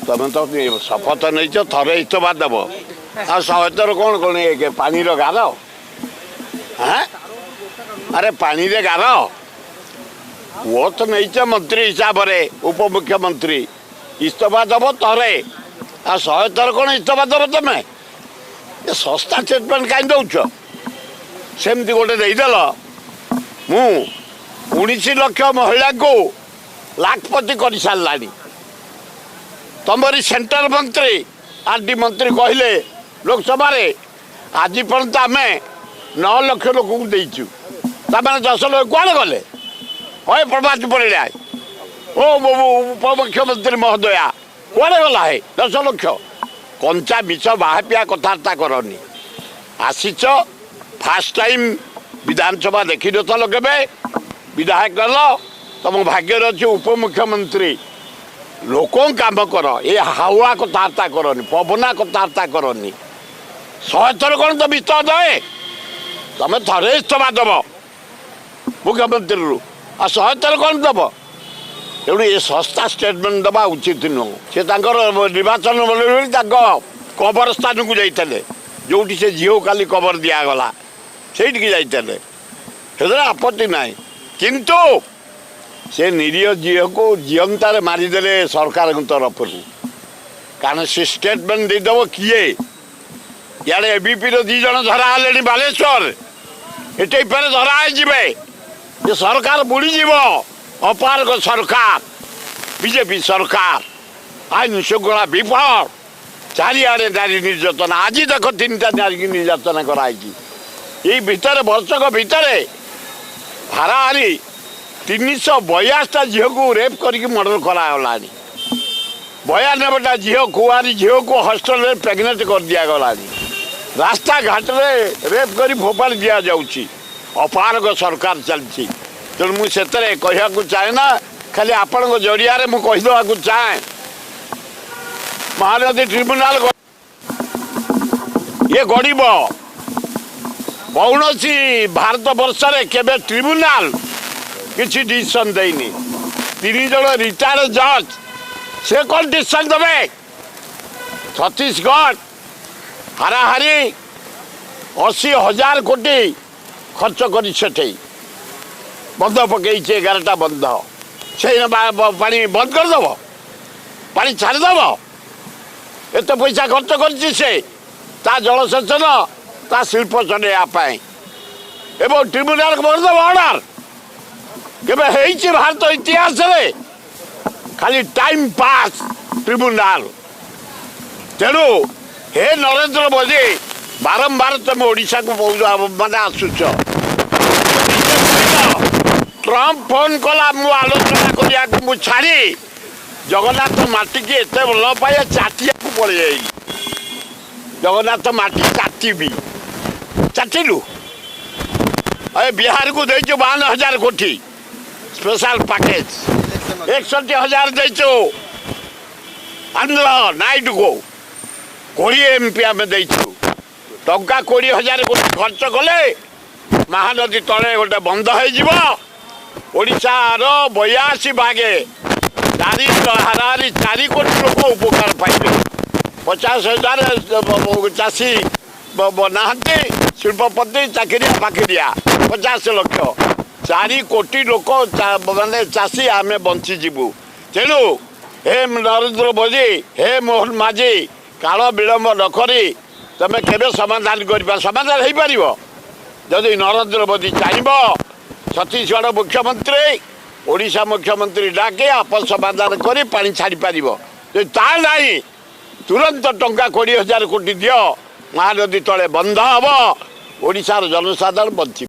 ତମେ ତ ଶପଥ ନେଇଛ, ଥରେ ଇସ୍ତଫା ଦେବ, ଆଉ 100 ଥର କ'ଣ? କ'ଣ ପାଣିର ଗାର? ହଁ, ଆରେ ପାଣିରେ ଗାର। ଓଥ ନେଇଛ ମନ୍ତ୍ରୀ ହିସାବରେ, ଉପମୁଖ୍ୟମନ୍ତ୍ରୀ, ଇସ୍ତଫା ଦେବ ଥରେ, ଆଉ 100 ଥର କ'ଣ ଇସ୍ତଫା ଦେବ ତମେ? ଏ ଶସ୍ତା ଷ୍ଟେଟମେଣ୍ଟ କାହିଁ ଦେଉଛ? ସେମିତି ଗୋଟେ ଦେଇଦେଲ, ମୁଁ 19 ଲକ୍ଷ ମହିଳାଙ୍କୁ ଲାଖପତି କରିସାରିଲାଣି। ତମରି ସେଣ୍ଟ୍ରାଲ ମନ୍ତ୍ରୀ, ଆର୍ ଡି ମନ୍ତ୍ରୀ କହିଲେ ଲୋକସଭାରେ, ଆଜି ପର୍ଯ୍ୟନ୍ତ ଆମେ 9 ଲକ୍ଷ ଲୋକଙ୍କୁ ଦେଇଛୁ। ତାମାନେ 10 ଲକ୍ଷ କୁଆଡ଼େ ଗଲେ? ହଏ ପ୍ରଭାତ ପରିଡ଼ା, ଓ ଉପମୁଖ୍ୟମନ୍ତ୍ରୀ ମହୋଦୟା, କୁଆଡ଼େ ଗଲା ହେ 10 ଲକ୍ଷ? କଞ୍ଚା ମିଛ ବାହାପିଆ କଥାବାର୍ତ୍ତା କରନି। ଆସିଛ ଫାର୍ଷ୍ଟ ଟାଇମ୍, ବିଧାନସଭା ଦେଖିନଥିଲ କେବେ, ବିଧାୟକ ହେଲ, ତମ ଭାଗ୍ୟରେ ଅଛି ଉପମୁଖ୍ୟମନ୍ତ୍ରୀ। ଲୋକଙ୍କ କାମ କର, ଏ ହାୱା କଥାବାର୍ତ୍ତା କରନି, ପବନା କଥାବାର୍ତ୍ତା କରନି। 100 ଥର କ'ଣ ତମେ ଇସ୍ତଫା ଦେବେ? ତମେ ଥରେ ଇସ୍ତଫା ଦେବ ମୁଖ୍ୟମନ୍ତ୍ରୀରୁ, ଆଉ 100 ଥର କ'ଣ ଦେବ? ତେଣୁ ଏ ଶସ୍ତା ଷ୍ଟେଟମେଣ୍ଟ ଦେବା ଉଚିତ ନୁହଁ। ସେ ତାଙ୍କର ନିର୍ବାଚନ ବୋଲି ତାଙ୍କ କବର ସ୍ଥାନକୁ ଯାଇଥିଲେ, ଯେଉଁଠି ସେ ଝିଅକୁ କାଲି କବର ଦିଆଗଲା, ସେଇଠିକି ଯାଇଥିଲେ, ସେଥିରେ ଆପତ୍ତି ନାହିଁ। କିନ୍ତୁ ସେ ନିରୀହ ଝିଅକୁ ଜିଅନ୍ତାରେ ମାରିଦେଲେ ସରକାରଙ୍କ ତରଫରୁ, କାରଣ ସେ ଷ୍ଟେଟମେଣ୍ଟ ଦେଇଦେବ କିଏ? ଇଆଡ଼େ ଏବିପିର 2 ଜଣ ଧରା ହେଲେଣି ବାଲେଶ୍ୱର, ଏଠି ଫେରେ ଧରା ହେଇଯିବେ, ଏ ସରକାର ବୁଡ଼ିଯିବ। ଅପାରଗ ସରକାର, ବିଜେପି ସରକାର, ଆଇନ ଶୃଙ୍ଖଳା ବିଫଳ, ଚାରିଆଡ଼େ ନାରୀ ନିର୍ଯାତନା। ଆଜି ଦେଖ 3ଟା ନାରୀ ନିର୍ଯାତନା କରାହେଇଛି ଏଇ ଭିତରେ, ବର୍ଷକ ଭିତରେ ହାରାହାରି 382ଟା ଝିଅକୁ ରେପ୍ କରିକି ମର୍ଡର କରାଗଲାଣି। 92ଟା ଝିଅ, କୁଆରୀ ଝିଅକୁ ହଷ୍ଟେଲରେ ପ୍ରେଗନେଣ୍ଟ କରିଦିଆଗଲାଣି। ରାସ୍ତାଘାଟରେ ରେପ୍ କରି ଫୋପାଡ଼ି ଦିଆଯାଉଛି। ଅପାରଗ ସରକାର ଚାଲିଛି। ତେଣୁ ମୁଁ ସେଥିରେ କହିବାକୁ ଚାହେଁ ନା, ଖାଲି ଆପଣଙ୍କ ଜରିଆରେ ମୁଁ କହିଦେବାକୁ ଚାହେଁ, ମହାନଦୀ ଟ୍ରିବ୍ୟୁନାଲ ଇଏ ଗଡ଼ିବ। କୌଣସି ଭାରତ ବର୍ଷରେ କେବେ ଟ୍ରିବ୍ୟୁନାଲ କିଛି ଡିସିସନ୍ ଦେଇନି। 3 ଜଣ ରିଟାୟାର୍ଡ ଜଜ୍, ସେ କ'ଣ ଡିସିସନ୍ ଦେବେ? ଛତିଶଗଡ଼ ହାରାହାରି 80 ହଜାର କୋଟି ଖର୍ଚ୍ଚ କରି ସେଠି ବନ୍ଧ ପକେଇଛି, 11ଟା ବନ୍ଧ। ସେଇ ପାଣି ବନ୍ଦ କରିଦେବ, ପାଣି ଛାଡ଼ିଦେବ? ଏତେ ପଇସା ଖର୍ଚ୍ଚ କରିଛି ସେ ତା ଜଳସେଚନ, ତା ଶିଳ୍ପ ଚଲେଇବା ପାଇଁ, ଏବଂ ଟ୍ରିବ୍ୟୁନାଲ କରିଦେବ ଅର୍ଡ଼ର? କେବେ ହେଇଛି ଭାରତ ଇତିହାସରେ? ଖାଲି ଟାଇମ୍ ପାସ୍ ଟ୍ରିବ୍ୟୁନାଲ। ତେଣୁ ହେ ନରେନ୍ଦ୍ର ମୋଦି, ବାରମ୍ବାର ତମେ ଓଡ଼ିଶାକୁ ମାନେ ଆସୁଛ। ଟ୍ରମ୍ପ ଫୋନ୍ କଲା ମୁଁ ଆଲୋଚନା କରିବାକୁ, ମୁଁ ଛାଡ଼ି ଜଗନ୍ନାଥ ମାଟିକି ଏତେ ଭଲ ପାଏ, ଚାଟିବାକୁ ପଳେଇ ଯାଇଲି। ଜଗନ୍ନାଥ ମାଟି ଚାଟିବି, ଚାଟିଲୁ। ଏ ବିହାରକୁ ଦେଇଛୁ 52 ହଜାର କୋଟି ସ୍ପେଶାଲ ପ୍ୟାକେଜ, 61 ହଜାର ଦେଇଛୁ ଆନ୍ଧ୍ର ନାଇଡୁକୁ, 20 ଏମ୍ପି ଆମେ ଦେଇଛୁ। ଟଙ୍କା 20 ହଜାର କୋଟି ଖର୍ଚ୍ଚ କଲେ ମହାନଦୀ ତଳେ ଗୋଟେ ବନ୍ଧ ହେଇଯିବ, ଓଡ଼ିଶାର 82 ଭାଗେ ଚାରି, ହାରାହାରି 4 କୋଟି ଲୋକ ଉପକାର ପାଇବେ। 50 ହଜାର ଚାଷୀ ନାହାନ୍ତି, ଶିଳ୍ପପତି, ଚାକିରିଆ ଫାକିରିଆ 50 ଲକ୍ଷ, 4 କୋଟି ଲୋକ ମାନେ ଚାଷୀ ଆମେ ବଞ୍ଚିଯିବୁ। ତେଣୁ ହେ ନରେନ୍ଦ୍ର ମୋଦି, ହେ ମୋହନ ମାଝୀ, କାଳ ବିଳମ୍ବ ନ କରି ତମେ କେବେ ସମାଧାନ କରିବା? ସମାଧାନ ହେଇପାରିବ ଯଦି ନରେନ୍ଦ୍ର ମୋଦି ଚାହିଁବ। ଛତିଶଗଡ଼ ମୁଖ୍ୟମନ୍ତ୍ରୀ, ଓଡ଼ିଶା ମୁଖ୍ୟମନ୍ତ୍ରୀ ଡାକି ଆପସ ସମାଧାନ କରି ପାଣି ଛାଡ଼ିପାରିବ। ଯଦି ତା ନାହିଁ, ତୁରନ୍ତ ଟଙ୍କା 20 ହଜାର କୋଟି ଦିଅ, ମହାନଦୀ ତଳେ ବନ୍ଧ ହେବ, ଓଡ଼ିଶାର ଜନସାଧାରଣ ବଞ୍ଚିବେ।